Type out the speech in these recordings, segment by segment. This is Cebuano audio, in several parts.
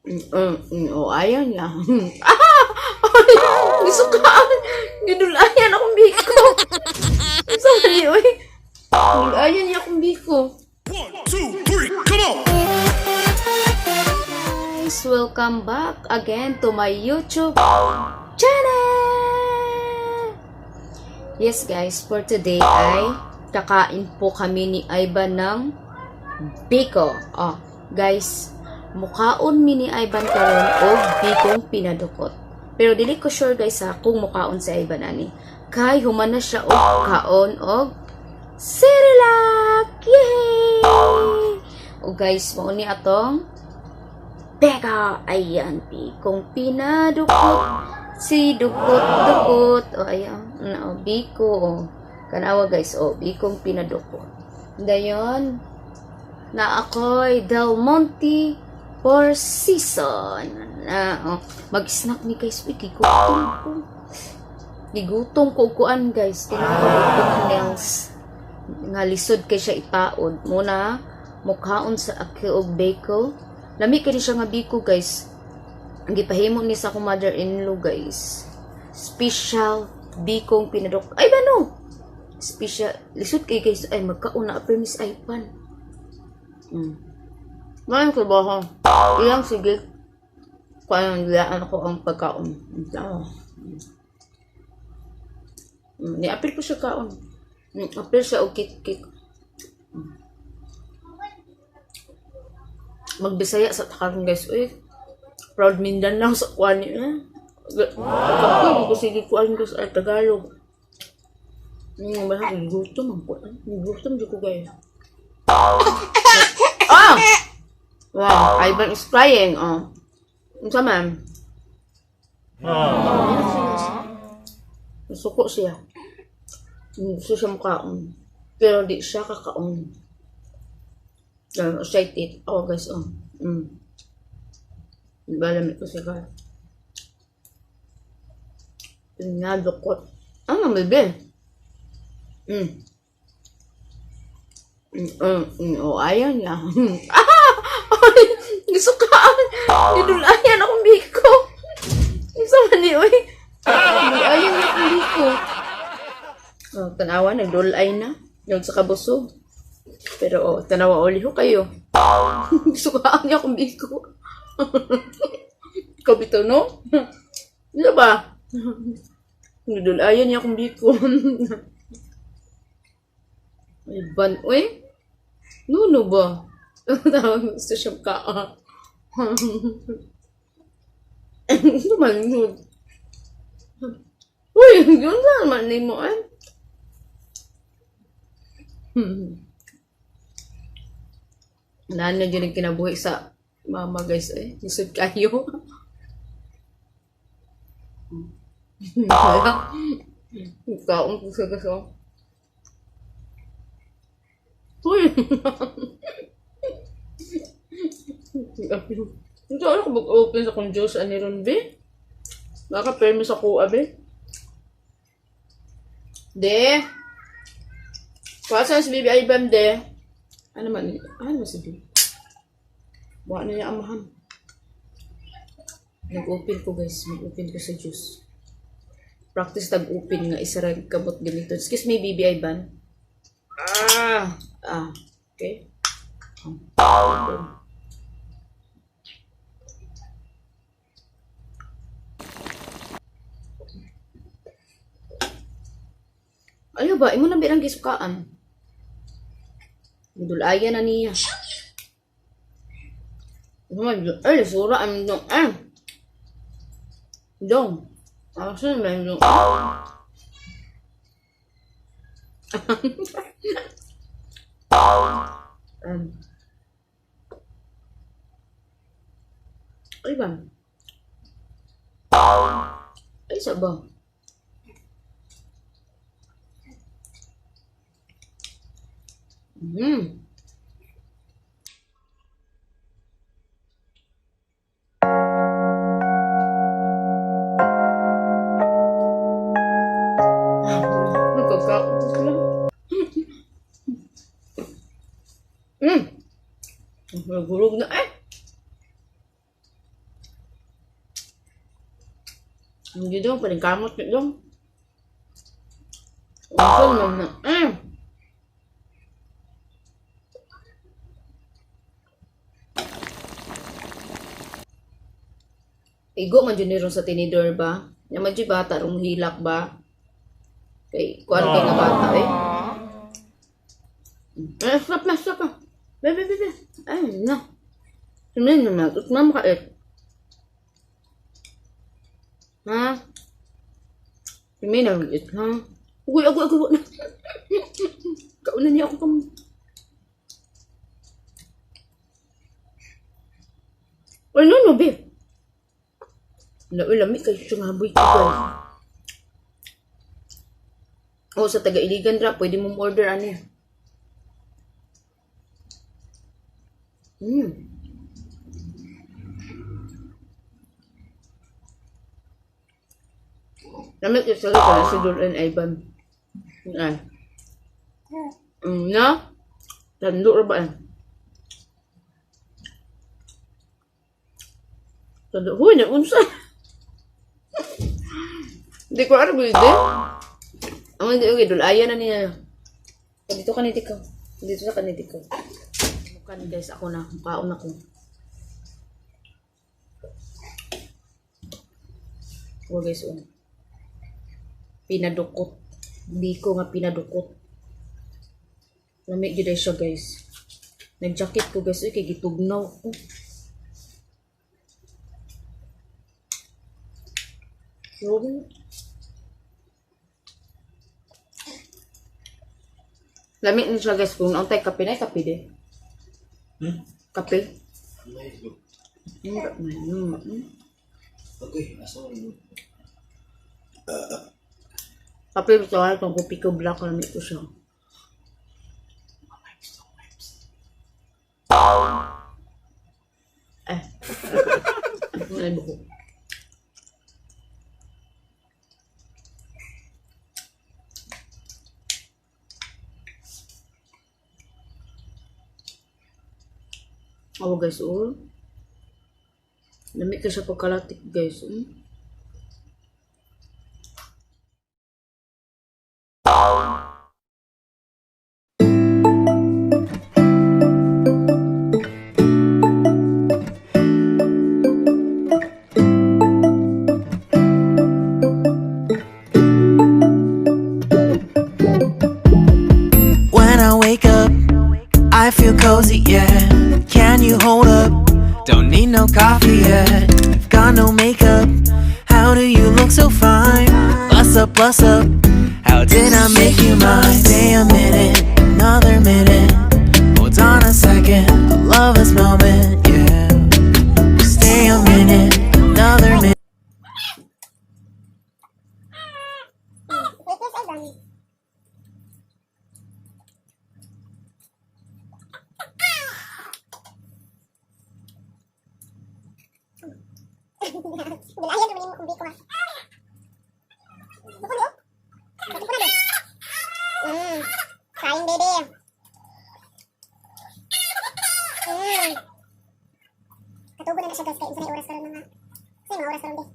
Oh, ayaw niya. Ah! Ay, gisukaan. Gidulayan akong biko. Sorry, oy. Gidulayan niya akong biko. One, two, three, come on! Guys, welcome back again to my YouTube channel! Yes guys, for today ay kakain po kami ni Ivan ng biko. Oh, guys, mukaon mi ni Ivan karon og bikong pinadukot. Pero dili ko sure, guys, ha, kung mukaon si Ivan ani. Kay human na siya og kaon og Cerelac! Yay! O guys, mao ni atong Teka, ayan, bikong pinadukot. Si dukot, dukot. O, ayan, na, o, biko, o. Kanawa, guys, o, bikong pinadukot. Dayon, na ako'y Del Monte for season. Na, o, mag-snack ni guys. Uy, gigutom ko. Gigutom ko kuan, guys. Tinatawag ko nails. Nga lisod kay siya itaod. Muna, mukhaon sa ako og biko. Lami kay ni siya nga biko, guys. Ang gipahimo ni sa akong mother-in-law, guys. Special bikong pinadok. Ay ba no? Special. Lisod kay, guys. Ay, magkaon na permis iPan. Ngayon ko ba ako? Ilang sige. Kung dilaan ko ang pagkaon. Tao. Niapil ko siya kaon. Apil siya og kik-kik. Magbisaya sa takaron, guys. Uy, proud Mindanao sa kuan niya. Wow. Ko sige kuan ko sa Tagalog. Basta gutom ang kuan. Gutom di ko, guys. Ah! Wow, Ivan is crying. Oh. Unsa man? Ah. Nasuko siya. Gusto siya mukaon. Pero di siya kakaon. Excited. Oh, guys, oh. Diba, lamig ko siya ka. Pinadukot. Ano, bebe? Oh, ayaw niya. Ah! Ay, gisukaan. Gidulayan akong biko. Unsa man ni, oy? Gidulayan niya akong biko. Oh, tanawa, nagdulay na. Yung sa kabusog. Pero oh, tanawa uli ho kayo. Gisukaan niya akong biko. Ikaw bitaw, no? Di ba? Nagdulayan niya akong biko. Ay, ban, uy. Nuno ba? Tawag gusto siya ka. Ano man yun? Uy, yun na naman ni mo eh. Naan na dyan ang kinabuhi sa mama, guys, eh. Lisod kayo. Kaon ko sa gaso. Uy! Hindi ako mag-open sa kong juice ani ron, be. Baka permi sa kuha, be. De! Kuha si Bibi Ivan, de. Ano man? Ano si Bibi? Buha na niya amahan. Nag-open ko, guys. Nag-open ko sa juice. Practice tag-open nga isa ra kamot ganito. Excuse me, Bibi Ivan. Ah! Ah. Okay. Open. Ano ba? Imo na birang gisukaan. Dulayan na niya. Ano man, ay, sura ang dong. Ah! Dong. Asa na yung dong? Ay ba? Ay, sa ba? Nagkakaon ko lang. Nagulog na eh. Hindi dong, paningkamot nyo dong. Unsa man na. Eh. Igo man jud ni ron sa tinidor ba? Nya man jud bata rong hilak ba? Kay kuan kay nga bata eh. Eh, stop na, stop na. Bebe, bebe. Ay, na. Sumin na na. Utma makait. Ha? Sumin na it, ha? Ugoy, agoy, agoy. Kauna niya ako kam. Ay, no, no, be. Uy, lami kayo siyang haboy ko, guys. O, sa taga-Iligan ra, pwede mong order, ano yan. Lami kayo sa lugar, si Dol and Ivan. Ay. Na? Tando ra ba eh? Tando. Huy, naunsa. Hindi ko alam hindi. Ang hindi, okay, dulaya na niya. Dito ka niti ko. Dito sa kaniti ko. Mukha ni guys, ako na. Mukhaon ako. Oh guys, oh. Pinadukot. Biko nga pinadukot. Lami gyud ay siya guys. Nag-jacket ko guys, uy, kay gitugnaw ko. So, lami ni siya guys kung nauntay kape na kape de. Hmm? Kape. May go. Mm. Okay, asa mo? Kape gusto ko itong kopi ko black lami ko siya. Eh. Ay, buko. Oh guys, oh. Lami ka siya pagkalatik guys. Mm. When I wake up, I feel cozy, yeah. Can you hold up? Don't need no coffee yet. I've got no makeup. How do you look so fine? Bust up, bust up. How did I make you mine? Stay a minute, another minute. Hold on a second, I love this moment, yeah. Stay a minute, another minute. Wait, yes, I done. Bilayan naman yung kumbi ko ha. Bukol oh. Bakit ko na ba? Crying baby. Katubo na na siya guys kay unsa na oras karon mga. Sa mga oras karon be.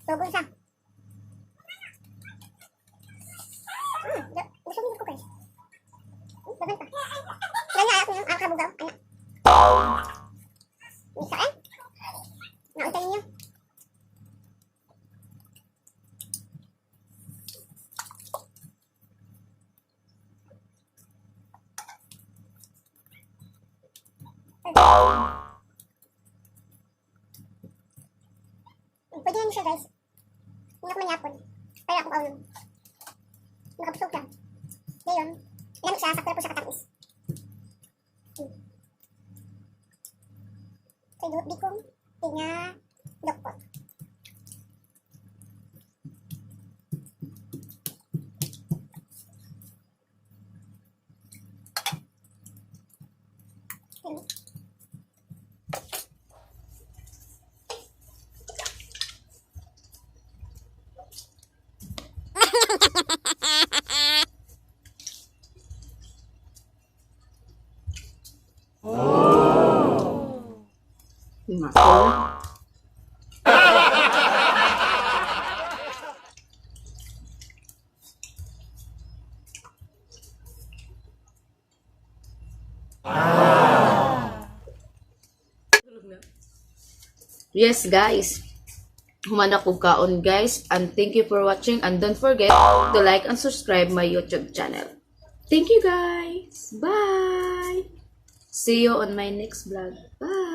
Tubo siya. Busog ko guys. Dagan pa. Ganya ako yung ang kabugaw, ana. Misa eh. Naunta ninyo. Pwede na siya guys. Hindi ako manyapon. Pero ako kaulong. Nakabusog lang. Ngayon, lami siya, sakto na po siya katamis. So, bikong pinadukot. Nga ko na. Yes, guys. Human ako kaon, guys. And thank you for watching. And don't forget to like and subscribe my YouTube channel. Thank you, guys. Bye. See you on my next vlog. Bye.